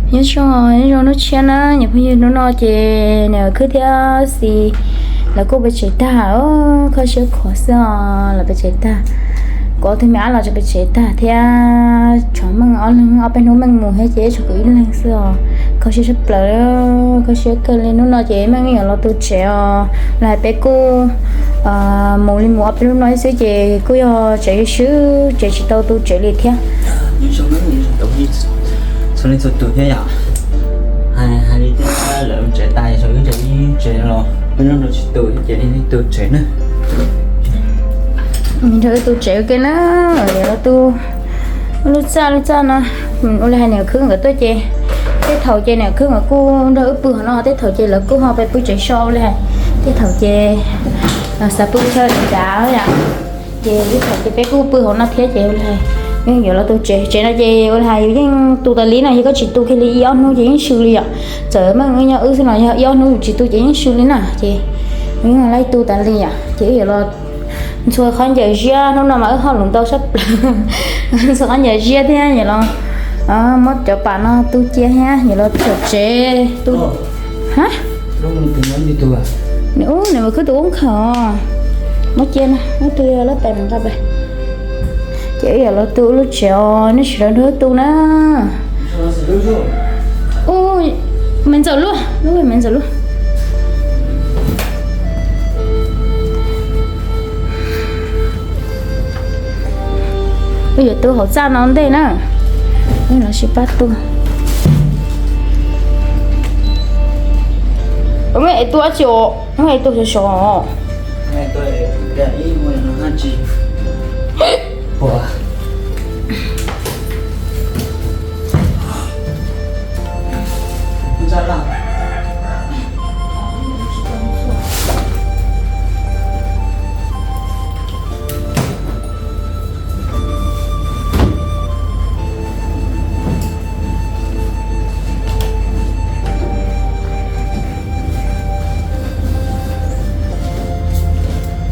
Nyob zoo, nyob zoo hnub tshiab na, nyuam phooj ywg, hnub no ces niam khwb thiab xis lawv kuj pes tsev tag, kho siab khuav xwb os, lawv pes tsev tag. Kuv ob tug me ab los tsev pes tsev tag thiab, tshuav Meej ob leeg, ob peb hnub Meej mus thiab ces tshuav kuv ib leeg xwb os, kho siab tshaj plaws, kho siab kawg li. Hnub no ces Meej yuav los tu tsev os, los hais peb kuj mus li mus ob peb hnub no xwb ces kuj yog tsev swb, tsev tsis tau tu tsev li thiab. Txhua leej txhua tus thiab yom, hais li thiab lawv tsev tas, tsev los peb hnub no tsis tu ces li tu tsev na. Nrog wb tu tsev ua ke na, los tu lub txaj lub txaj no. Ua li hais niam khwb nkawd tuaj ces tej thaum ces niam khwb nkawd kuj nrog wb pw hauv no, tej thaum ces lawv kuj ho pais pw tsev so ua li hais. Tej thaum ces xav pw chaw dav yom, ces ib thaum ces peb kuj pw hauv no thiab ces ua li hais yeej yuav los tu tsev. Tsev no ces ua li hais yus yeej tu tas li no, yog koj tsis tu kiag li ib ob hnub ces yeej swb li yom. Txawm Meej wb nyob wb xwb no, yog ib ob hnub yus tsis tu ces yeej swb li na, ces yeej laij tu tas li yom. Ces wb yuav los ntxhua khaub ncaws ziab, hnub no mas wb hauj lwm ntau sab plaws. Ntxhua khaub ncaws ziab thiab yuav los muab cov pam no tu cia thiab yuav los txhua tsev tu. Ha, nws ub, nws mas khwb tus ub nkhaus. Muab cia na, muab tu lub pam nqa pem. Ces wb yuav los tu lub tsev os, nej sawv daws nrog wb tu na. Ub, me ntxawm luaj, lub me ntxawm luaj. Wb yuav tu hauv txaj no ntej na. Wb los sib pab tu. Muab es tu dab tsi os? Muab es tu sov sov.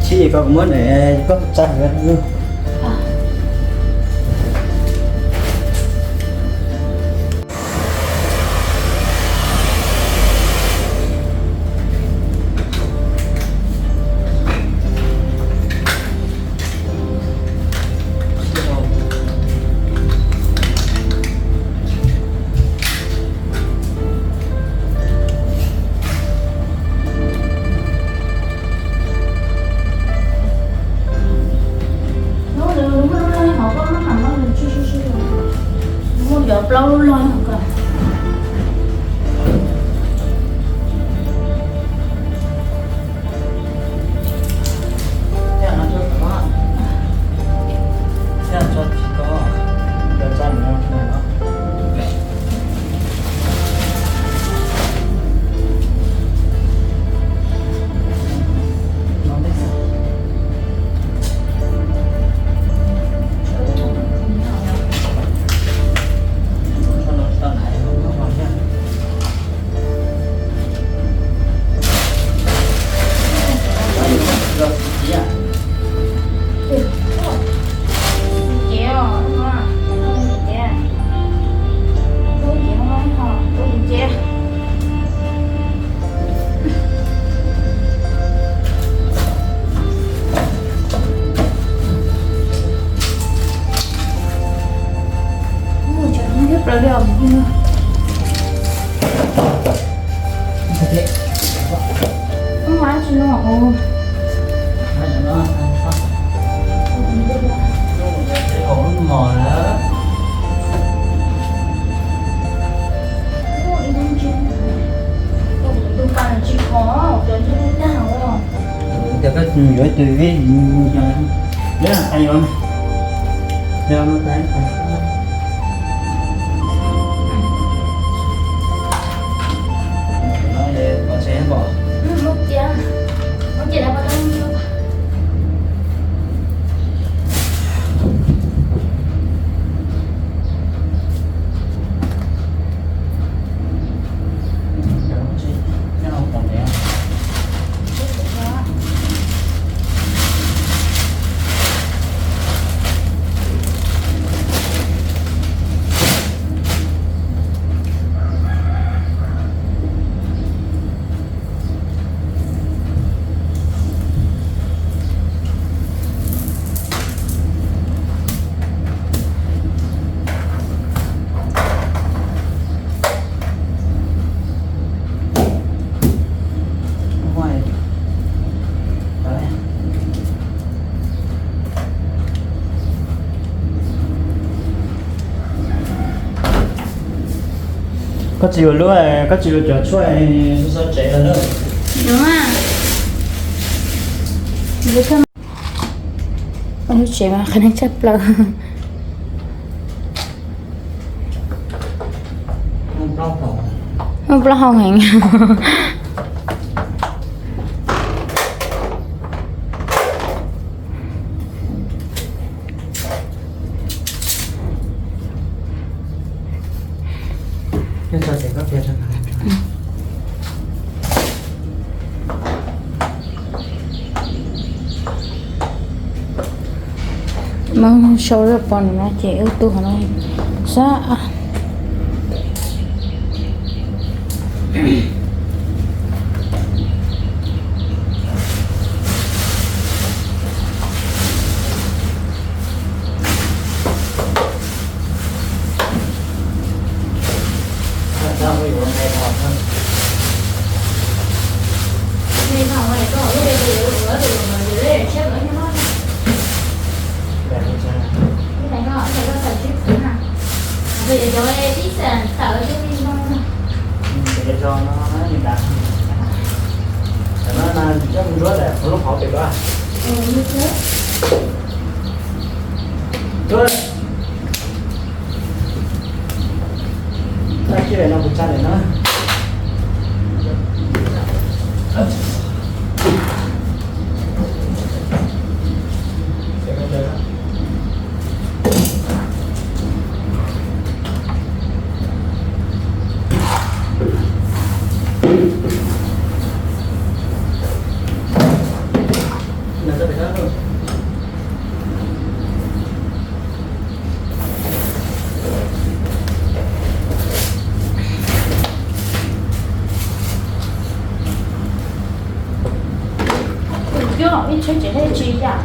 Tsis koj muab koj tsa. Muaj cov plaub lub log ko. Tias koj yuav tus vib, yuav, yuav, yuav. Koj tsis yuav lub, koj tsis yuav cov tshuaj xov tsev los na. Lub tsev mas qhov neeg tshaj plaws. Muaj plaub hau heev. Muab sau zaj pos no ces wb tu hauv no xwb. Tus coj ib tsheb tsev thiaj tsis yam.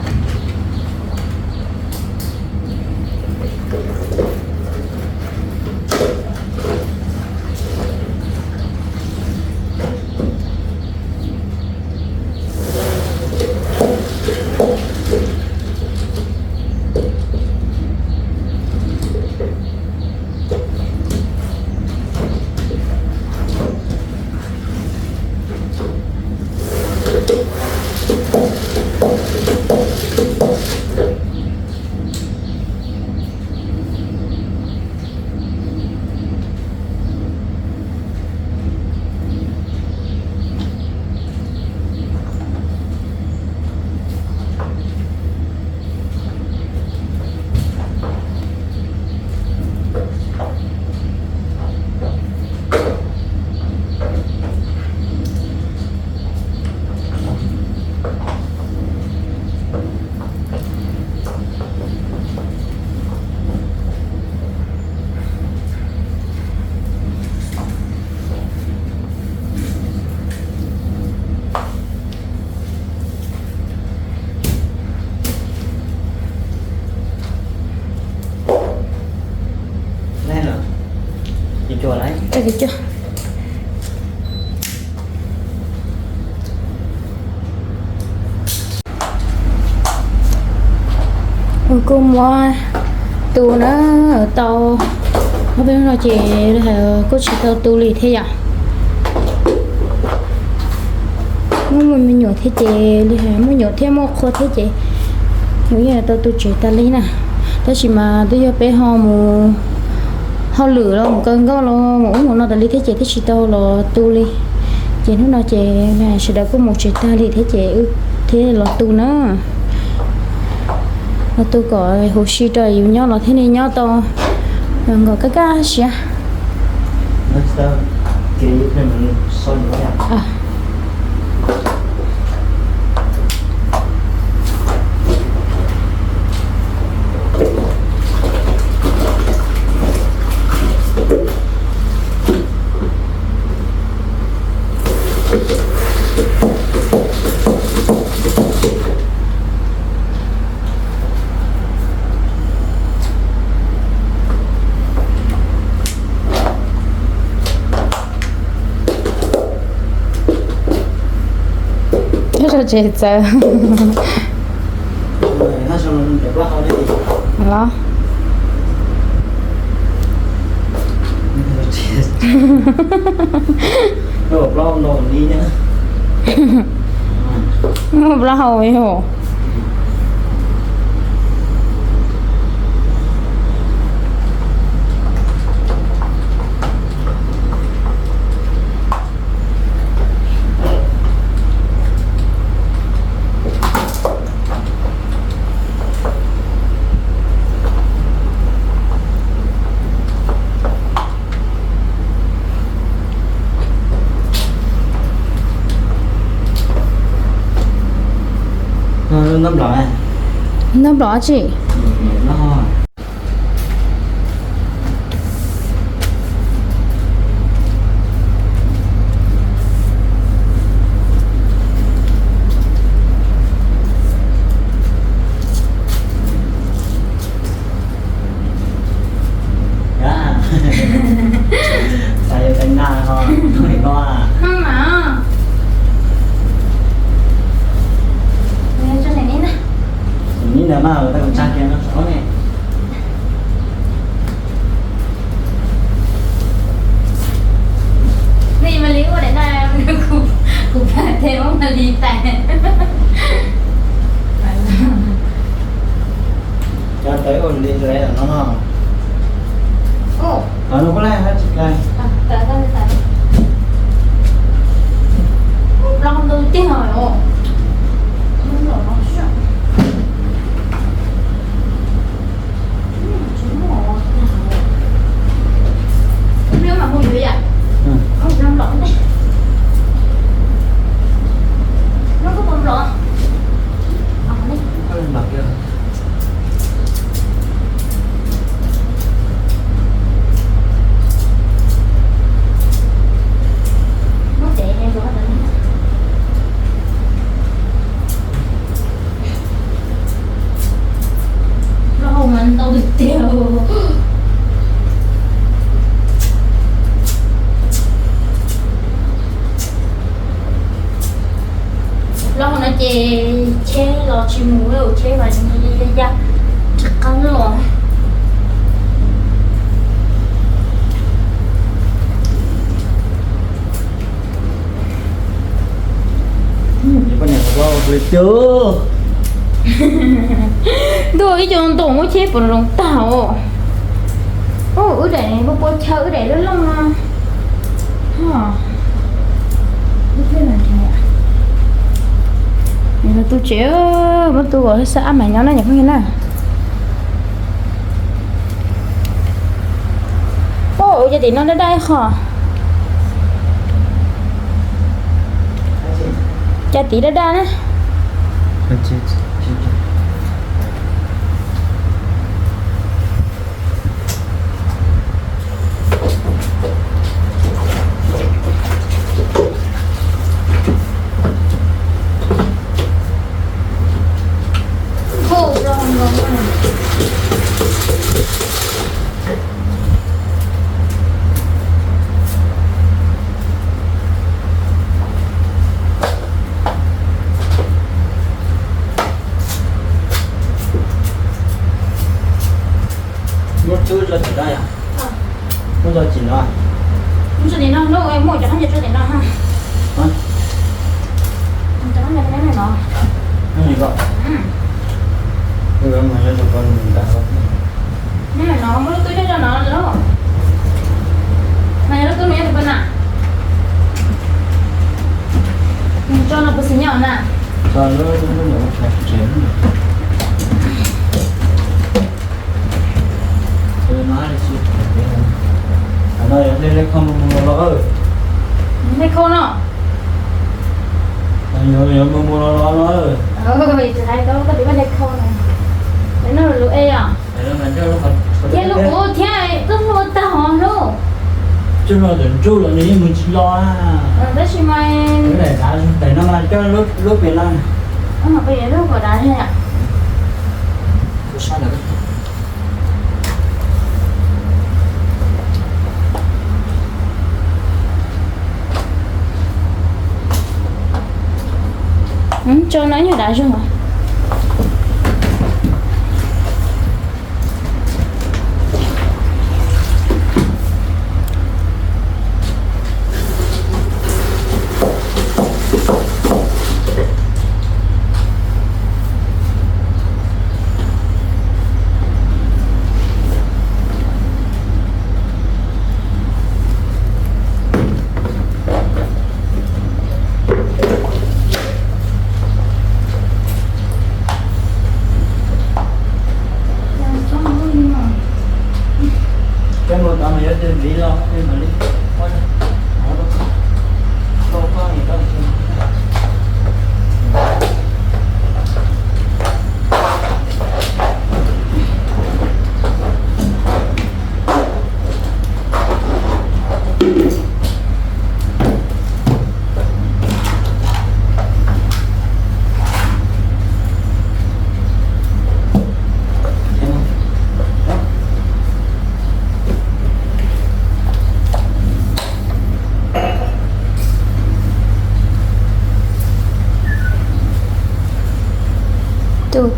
Kuj muab tu na, tau ob peb hnub no ces kuj tsis tau tu li thiab yom. Muaj me nyuam thiab ces li hais muaj nyuam thiab muaj qhua thiab ces nws yeej tau tu tsev tas li na. Tab sis mas twb yog peb ho mus hauj lwm los mus kaw nkauj los mus ub mus no tas li thiab ces twb tsis tau los tu li. Ces hnub no ces sawv daws kuj mus tsev tag li thiab ces wb thiaj los tu na. Los tu kom huv si rau yus nyob los thiaj li nyob tau nkaus kaj kaj siab. Los. Muaj plaub hau yog. Ntab nplom, ntab nplom tsi? Xav yuav tais nas ho no. Nib ntawd mas tau tsa kiag no saud ne. Nej mas li ua daim na, kuv pam tes muab mas li tais. Cov tawv ua li tais no no. Ov, no kuj laj hab tsis kag. Plaub hau mas ntau tiag tiag. Plaub hau no ces tsheb los tsis mus li, tsheb los ya ya ya tsis qab los. Ntuj, ib co ntoos muab cheb puas zoo tag os. Wb daim pua pua chaw, wb daim loj loj no. Nws tu tsev, muab tu kom xab ab mas nyob na cov phooj ywg na. Ua cas tim no daj daj qho. Cas tim daj daj na. Muab tso tim no yom? Muab tso tim no. Muab tso tim no, muab cov khaub ncaws tso tim no ha. Cov khaub ncaws neb no. Neb no muab lub tub coj tso no lauj. Mas yog lub tub no yog tus poj na. Tso no puas xis nyob na? Dej khau no. Yog mus mus los los no. Tsis hais koj, koj twb muaj dej khau no. No lus e os. Thiab lub kuv thiab koj muaj tag hov hlub. Coj los ntawm ntsuj los nws yeej mus tsis los. Tab sis mas daim no mas coj lub pem no. Pem lub kom dav. Tso no yog dav zog.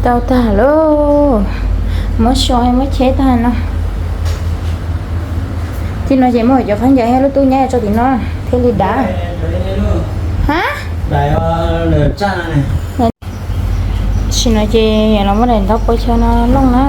Tau tag lauj, muab so muab cheb tag no. Tim no ces muab cov phab ncawv thiab lub tub nyab tso tim no thiaj li dav. Ha? Tam sim no ces los muab daim ntaub pua chaw no looj na.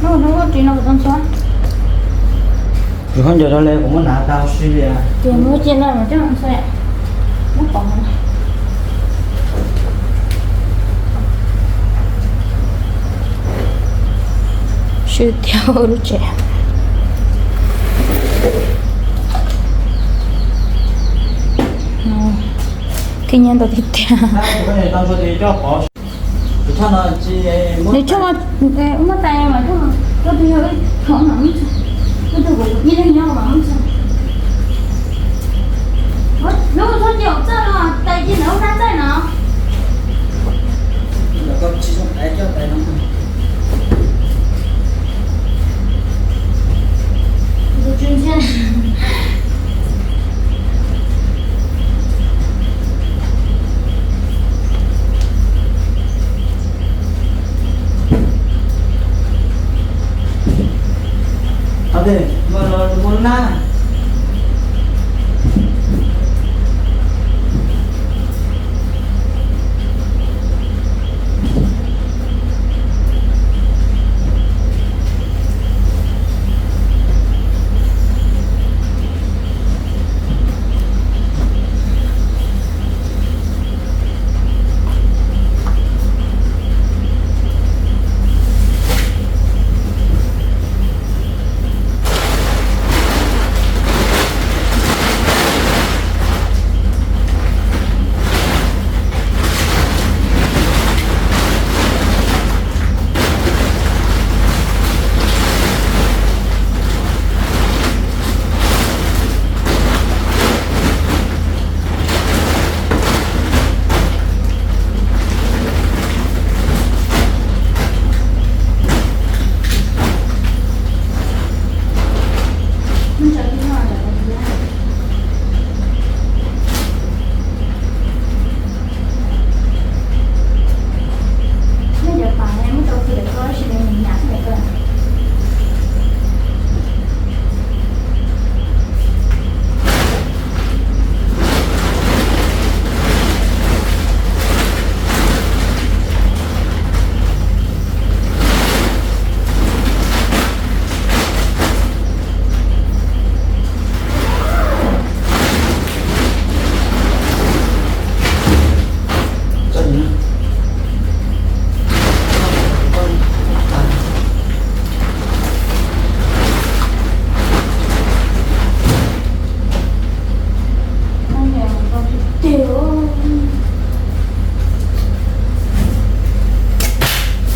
Hnub hnub ris no kuv tau ntxhua. Kuv khaub ncaws rau le kuv muab hnav tau si li. Ces muab cia no mas coj ntxhua. Muab pov. Sw tiag lub tsev. Khib nyiab ntau tiag tiag. Nws tso, muab tais mas koj tus yog thov mam muab tso, koj tus kuv ib leeg nyob mam muab tso. Lub txhob cia txawj los tais cia ntawd ub nab txaij no.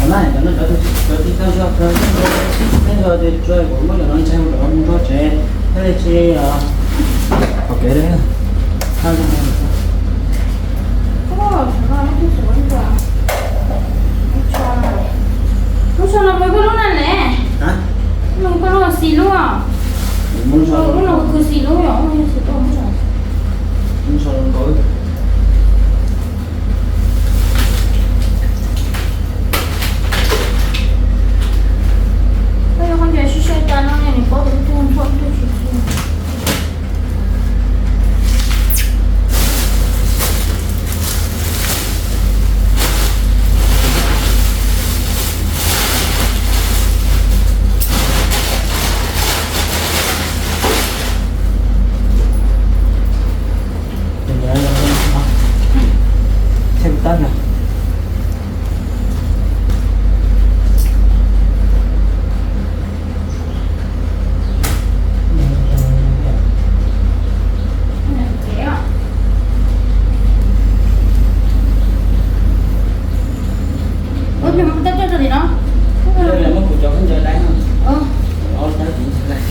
Cov no cov no cov tib tag zog, tib tag zog ces tsuas kuv muab cov no ntshai mus rau mus rau tsev thiaj li tsis qhov kev li. Lub tsho no koj lub na ne, koj lub xis lub, lub no Ib lub yog ua yog tsis tau mus. Koj yog koj nce sib sai tas no ne, nws paub tus twg ntxhua tus twg tsis txhua. Thêm tắt nè. Ua, muab kuv cov khaub ncaws dai no. Ua, ob tawb kuv ntshe dai.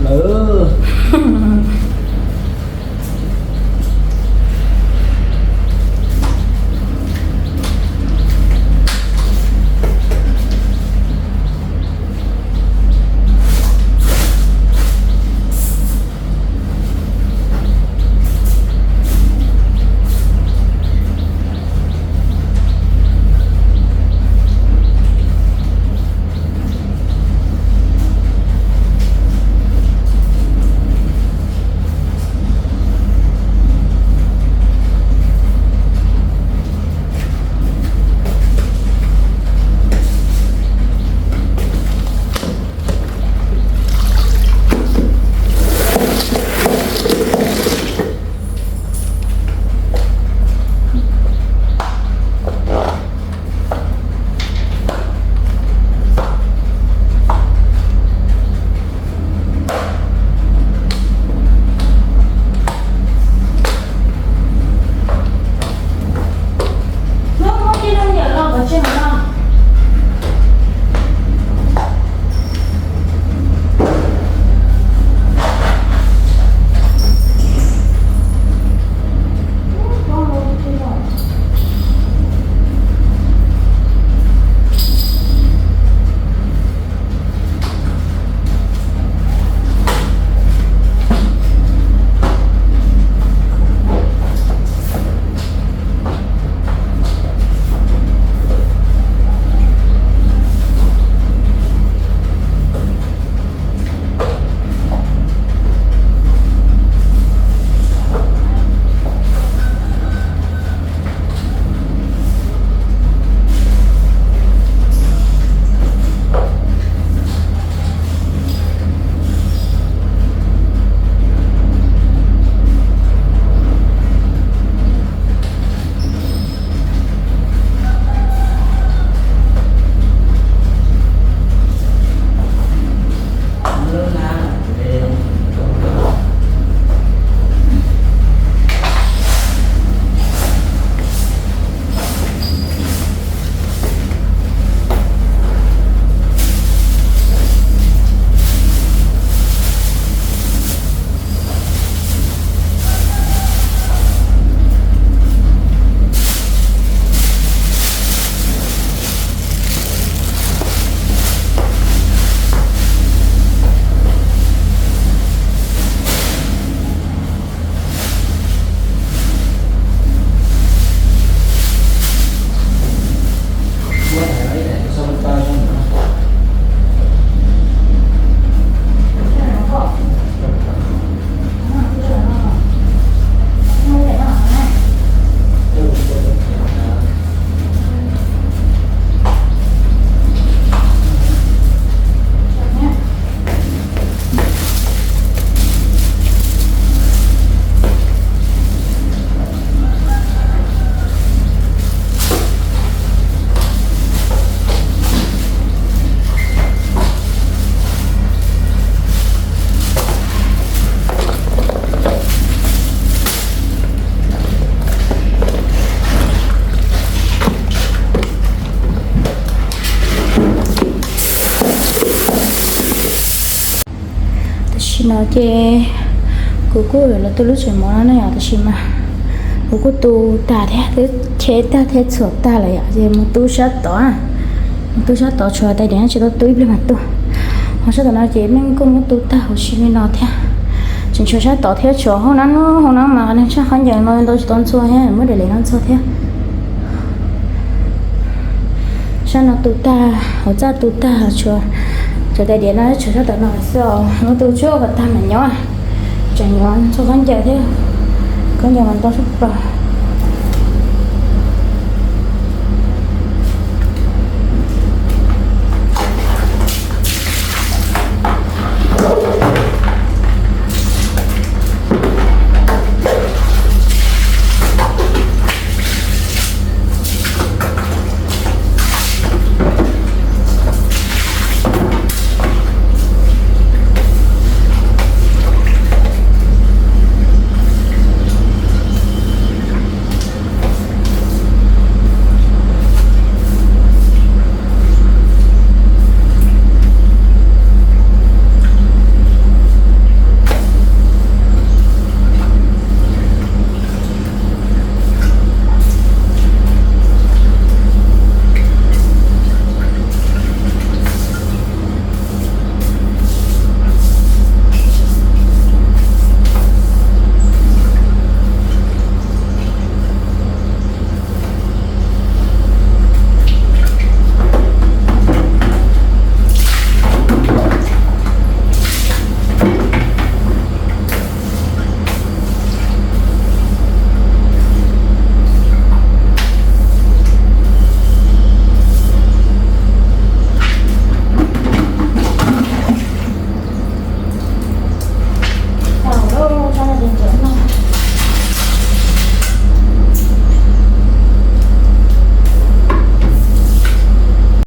Lawm. Tam sim no ces kuv kuj los tu lub tsev mov no ne yom, tab sis mas kuv kuj tu tag thiab, twb cheb tag thiab txhuam tag lawm yom, ces mus tu sab tod, mus tu sab tod tshuav tais diav no tsis tau tu, ib pliag mam tu. Ho sab tom no ces yeej kuj muab tu tag huv si li no thiab, tseem tshuav sab tod thiab, tshuav hauv no, hauv no mas qhov neeg tshav khaub ncaws no ntau tsis tau ntxhua thiab, muab daim lias no ntxhua thiab. Sab no tu tag, hauv txaj tu tag, tshuav cov tais diav no tshuav sab tom no xwb os, muab tu tsuag kom tag mam nyob, tseem yuav ntxhua khaub ncaws thiab, khaub ncaws mas ntau tshaj plaws.